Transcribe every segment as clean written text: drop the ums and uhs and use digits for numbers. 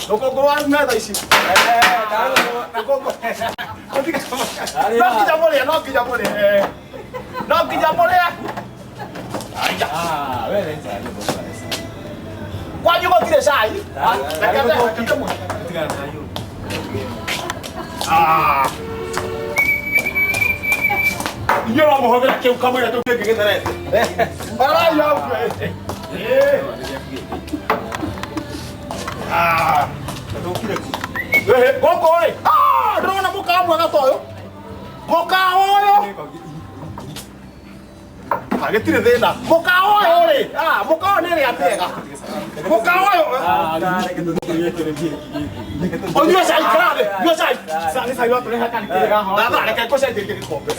Rũkũngũ rwa metha ici. Rũkũngũ. No nginya mũrĩe, no nginya mũrĩe. No nginya mũrĩe. Aya. Ah, wewe ni sahi. Kwanyu gũtirĩ cai? Reke reke mũrĩe. Tigana na hiyo. Ah. Inyuĩ no mũhũthĩre kĩu kamũira kĩu kĩngĩ gĩtherete. Araiya ũguo. Ah. Ehe, gũkũ rĩ. Ah, ndĩrona mũkawa mwega ta ũyũ. Mũkawa ũyũ. Ah, gĩtirĩ thĩna. Mũkawa ũyũ rĩ. Ah, mũkawa nĩ ĩrĩa mĩega. Mũkawa ũyũ. Ũnyue cai kĩrathĩ. Nyua cai. Thatha, reke ngũcenjerie gĩkombe.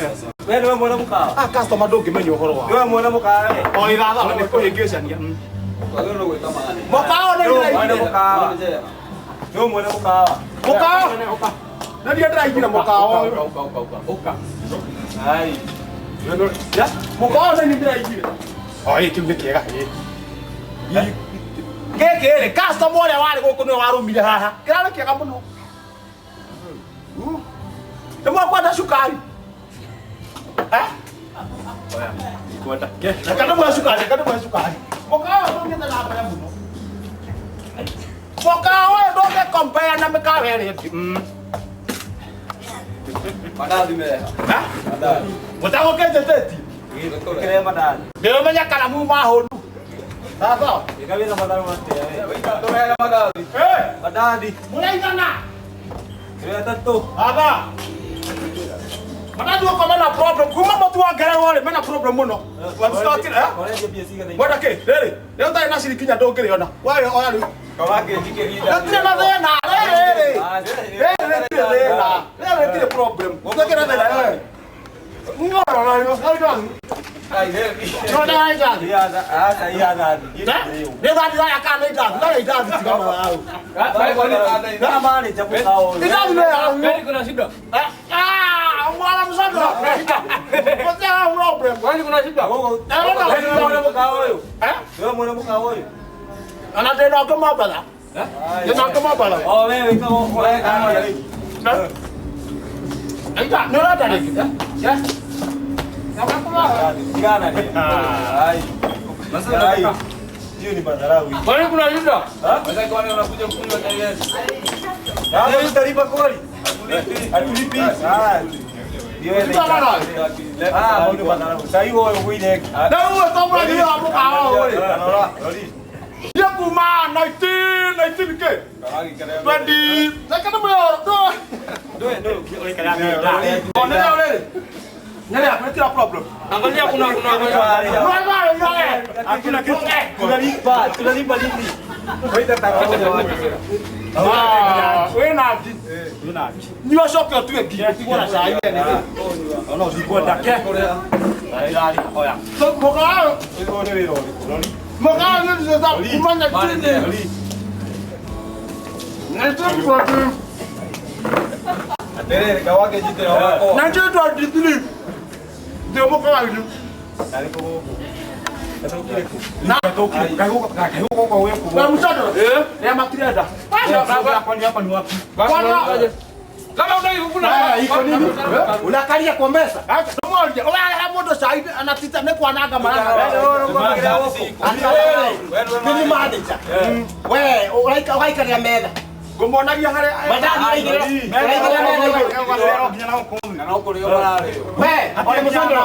Wewe niwe mwene mũkawa. Ah, customer ndũngĩmenya ũhoro wa. Niwe mwene mũkawa we. O ithatha nĩ kũhĩngĩcania. Mũkawa nĩ Niwe mwene ndĩraigire. mũkawa. Niwe mwene mũkawa. Mũkawa. Nĩ niĩ ndĩraigire mũkawa ũyũ. Ũka. Ai. Ya, mũkawa nĩ niĩ ndĩraigire. O ĩ kĩu nĩ kĩega. Ĩ. Gĩkĩ rĩ, customer ũrĩa warĩ gũkũ nĩwe warũmire haha. Kĩrarĩ kĩega mũno. Nĩ mwakwenda cukari? Eh? Kwenda. Reke ndĩmũhe cukari, reke ndĩmũhe cukari. Mũkawa ũyũ ndũngĩte na mbere mũno. Mũkawa ũyũ ndũngĩ compare na mĩkawa ĩrĩa ĩngĩ. Mandathi meha. Ha? Mandathi. Mũtagũkĩnjĩtĩtie? Kire mandathi. Ndĩũmenya kana muma hũnu. Thatha. Ikawira matharu atia we. Tũrehe mandathi. Eh, Mandathi. mũraigana? Kire tatu. Thatha. Mandathi gũkũ mena problem. Kuma mũtu wongererwo rĩ, mena problem mũno. Website, eh? Korendia mbia cigana. Mwenda kĩ? Rĩrĩ, rĩu ũtarĩ na ciringi inya ndũngĩrĩona. Wayo oya rĩu. Kawangĩnjikĩria. Gũtirĩ na thĩna. Rĩrĩ rĩ. Rĩrĩ rĩtirĩ thĩna. Rĩrĩ rĩtirĩ problem. Gũtirĩ thĩna rĩrĩ. No nĩ indathi. Aca ihathathi. Nĩ thathi thaya kana nĩ indathi? Thaya indathi tiga mathabu. Na manager mũkawa ũyũ. Indathi nĩ yaku. Kwani kuna shida? Ah, mwana msando. Gũtirĩ problem. Kwani kuna shida? Wewe niwe mwene mũkawa ũyũ. Eh? Niwe mwene mũkawa ũyũ. Ona ndĩna ũngĩ Mombatha. Ndĩna ũngĩ Mombatha. O wewe wĩkaga ũreka atĩa? Aita, nĩ ũrenda rĩngĩ? Eh? Tigana ni. Ai. Ai. Hiyo ni madharau hii. Kwani kuna shida? Ha? Sasa kwani unakuja kunywa chai yetu? Hapo utalipa kweli? Hatulipi. Ah. Ndio ile. Ah, ni madharau. Sasa hiyo wewe uile. Na ũguo to mũrathi wa mũkawa ũyũ rĩ. Rora, rori. Nĩ kuma 19 19 kĩ? 20. Reke ndĩmwĩre ũhoro. Ndio ndio. O nĩ rĩo rĩrĩ. Nĩ rĩaku rĩtirĩ problem. Angalia kuna kuna Hakuna kitu. Tunalipa, tunalipa nini? Waita Ah, wĩna ngi. Nyua coke ũtue ngi. Ũtigwo na cai we nĩkĩ? Ona usikwenda ke. Oya. Mũkawa Ũyũ nĩ wĩra ũrĩkũ? Rori. mũkawa nĩ ndĩrenda kuma 19 Rori. 19 Atĩrĩrĩ kawangĩnjitĩra wakwa. 1923 ndĩ mũkawa-inĩ. Ndarĩ kũ gũkũ. Gatũkire kũ? Gatũkire kũ? Kaigũ gũkũ gwĩ Na mtoto eh matirenda. Kwani hapa ni wapi? Kwanza Kama unataka kukula Ah, iko nini? Unakalia kwa meza. Ndũmũrie, ũrarehe mũndũ cai anatita nĩ kwananga maranga. Nĩ manager. We ũraikaria metha. Ngũmonagia harĩa Mandathi ũraigĩrĩra ũraigĩrĩra metha igũrũ. Na no kũrĩo mararĩo. We, ole msandro.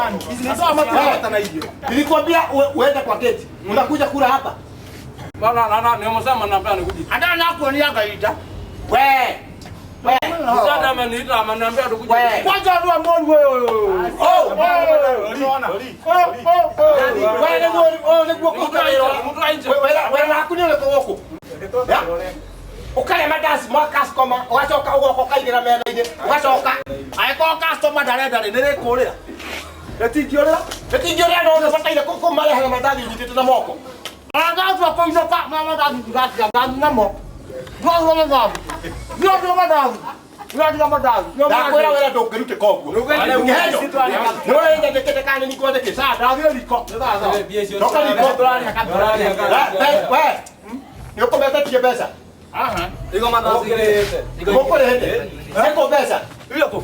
Sasa matirenda na irio. Nilikwambia uende kwa gate. Unakuja kula hapa. Bana na na nimesema naambia nikuje. Andana nakuonia ngaita. We. We. Sasa ameniita ameniambia tukuje. We. Kwanza andũ a mũru ũyũ. Oh. Oh, oh, oh. We nĩguo oh nĩguo kũruta wĩra. Mtu aje. Wĩra waku nĩ ũrĩkũ gũkũ? Ya? Ũkarĩa mandazi ma customer, ũgacoka ũgoka ũkaigĩra metha-inĩ, ũgacoka. Angĩkorwo customer ndarenda rĩ, nĩ rĩkũrĩra. Rĩtingĩũrĩra. Rĩtingĩũrĩra no ũbataire kũmarehera mandathi ũnyitĩte na moko. Mandathi akũinũka, ma mandathi ndigatiga ngathiĩ namo. Ndigatiga mandathi. Ndigatiga mandathi. Ndigatiga mandathi. Ndakwĩra wĩra ndũngĩrutĩka ũguo. Kĩheo. Nĩ ũrĩnyandĩkĩte kana nĩ ngwandĩkĩte? Sasa ndathiĩ riko. Nĩ thaa thaa. Toka riko. We, we. Nĩ ũkũmetetie mbeca. Aha. Iko mandazi igĩrĩte. Mũkũrĩhĩte? Nĩkũ mbeca? Iria kũ?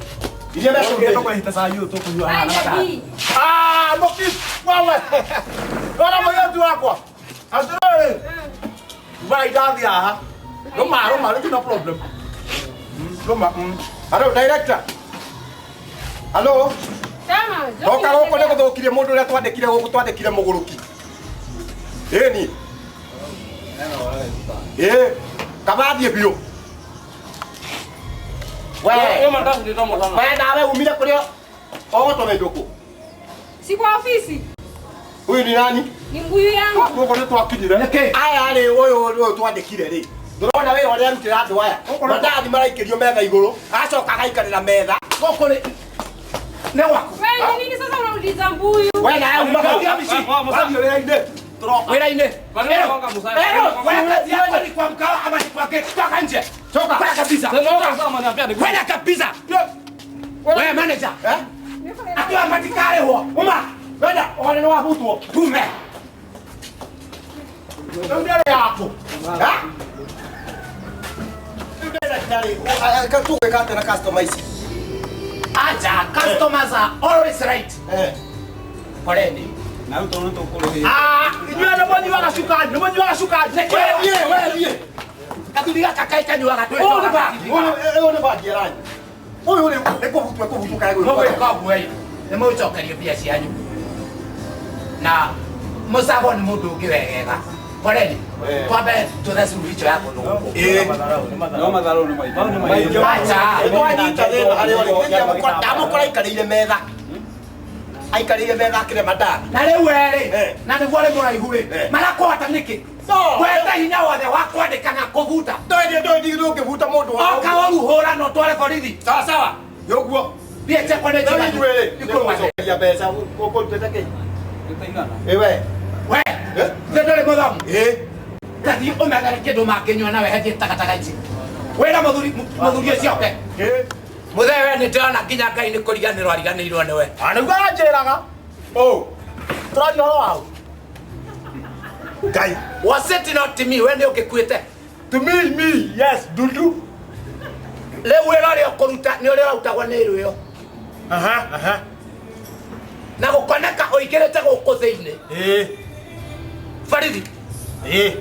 Iria mbeca Tũkĩte ũrutĩte. kwahita cai ũyũ tũkũnyua haha na Haya, mandazi. bi. Ah, Moki, wewe. Bora mwenyewe wakwa. Atĩrĩrĩ. Vai ndathi haha. Rũma rũma rĩu no problem. Rũma. Hello, director. Hello. Sema, Toka gũkũ nĩ gũthũkirie mũndũ ũrĩa twandĩkire gũkũ twandĩkire mũgũrũki. Ĩni. Ĩ, kabathiĩ biũ. We, Hiyo mandazi ni tamu sana. we nawe umire kũrĩa ũgũtũmĩtwo kũ? Si kwa ofisi. Huyu ni nani? Ni mbuyu yangu. Gũkũ nĩ twakinyire. Aya rĩ, ũyũ ũyũ twandĩkire rĩ. Ndũrona wĩra ũrĩa arutĩra andũ aya. Mandathi maraikĩrio metha igũrũ, agacoka agaikarĩra metha. Gũkũ nĩ nĩ gwaku. Wewe ni nini sasa unauliza mbuyu? We nawe uma kau. Wathiĩ wĩra-inĩ. Tũroka. Wĩra-inĩ. Maneno kwanga musaya. Ero, wewe kazi yako ni kwa mkawa ama ni kwa gate. Toka nje. Toka. Kwenda kabisa. Kwenda kabisa. Wewe manager. Eh? Akiwa matikare huo. Uma, wenda, ona nĩ wabutwo. Tume. Rĩu nĩ yaku. Eh? Rĩu ndagĩtarĩ, tũgwĩka atĩa na customer ici? Acha, customers are always right. Eh. Poleni. Na rĩu tondũ nĩtũkũrĩhĩte. Ah, inyuĩ nĩ mũnyuaga cukari, nĩ mũnyuaga cukari. We thiĩ, we thiĩ. Gathuri gaka kaĩ kanyuaga Ũyũ nĩ bangi, ũyũ nĩ bangi aranyua. Ũyũ rĩ, nĩ kũbutwo ekũbutwo kaĩ gwĩkwo. Mũgwĩka ũguo ĩ, nĩ mũgũcokerio mbia cianyu. Na mũcagwo nĩ mũndũ ũngĩ wegega. Poleni. Twambe twethe suluhisho ya kũndũ gũkũ. Ĩ. No matharũ nĩ maingĩ. Mau nĩ maingĩ. Acha. Nĩ twanyita thĩna harĩa ũrĩ. Ndamũkora aikarĩire metha. Aikarĩire metha akĩrĩa mandathi. Na rĩu werĩ, Eh. na nĩguo rĩ mũraihu rĩ, Eh. marakũhota nĩkĩ? No. Gwetha hinya wothe wa kwandĩka na kũbuta. Ndũĩ ndũĩ ndũngĩbuta mũndũ wa Oka ũru hũra na ũtware borithi. Sawa sawa. Nĩũguo. Mbia ciakwa nĩ Rĩu njiganu. ithuĩ rĩ, Ikũrũa thĩ. nĩgũcokeria mbeca ũkũrutĩte kĩ? Gĩtaigana. Ĩ we. We, Eh? nĩ ndũrĩ mũthomu. Ĩ. Tathiĩ ũmethere kĩndũ mangĩnyua nawe hethiĩ takataka ici. Wĩra mũthuri mũthuri ũcio oke. Ĩ. Mũthee we nĩ ndĩrona nginya Ngai nĩ kũriganĩrwo ariganĩirwo nĩwe. Ah, nĩguo aranjĩraga. Ũ. Tũraria ũhoro waũ? Ngai. Was it not me we nĩ ũngĩkuĩte? To me, me, yes, Dudu. Rĩu wĩra ũrĩa ũkũruta nĩ ũrĩa ũrarutagwo nĩ rwĩo. Aha, aha. Na gũkoneka ũingĩrĩte gũkũ thĩinĩ. Ĩ. Barithi. Ĩ.